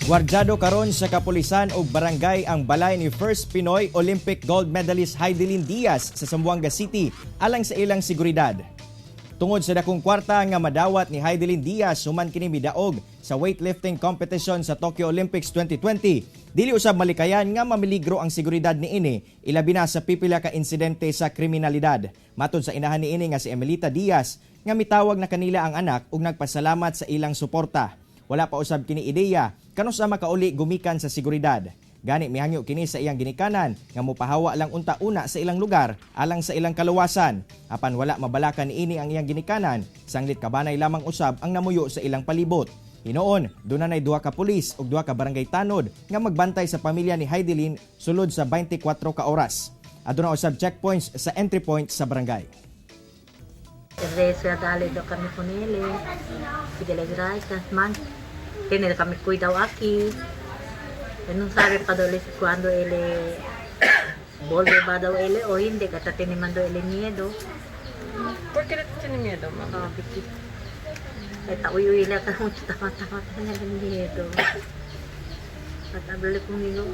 Gwardyado karon sa kapulisan ug barangay ang balay ni first Pinoy Olympic gold medalist Hidilyn Diaz sa Zamboanga City alang sa ilang seguridad. Tungod sa dakong kwarta nga madawat ni Hidilyn Diaz human kini midaog sa weightlifting competition sa Tokyo Olympics 2020, dili usab malikayan nga mamiligro ang seguridad niini, ilabi na sa pipila ka insidente sa kriminalidad. Matod sa inahan niini nga si Emelita Diaz, nga mitawag na kanila ang anak ug nagpasalamat sa ilang suporta. Wala pa usab kini ideya kanus-a makauli gumikan sa seguridad. Gani mihangyo kini sa iyang ginikanan nga mopahawa lang unta una sa ilang lugar alang sa ilang kaluwasan. Apan wala mabalakan niini ang iyang ginikanan, sanglit kabanay lamang usab ang namuyo sa ilang palibot. Hinuon, duna nay duha ka pulis ug duha ka barangay tanod nga magbantay sa pamilya ni Hidilyn sulod sa 24 ka oras. Aduna usab checkpoints sa entry point sa barangay. Rezo dale daw kami con él. Pídele gracias, man. Tener kami cuidado aquí. Él no sabe pa daw cuando él vuelve ba daw él o hindi. Kata tinimando él miedo. ¿Por qué le tiene miedo, mamá? Oh, biki. Eh, tauy-uy lang ka mucho tama-tama na miedo. At háblale conmigo.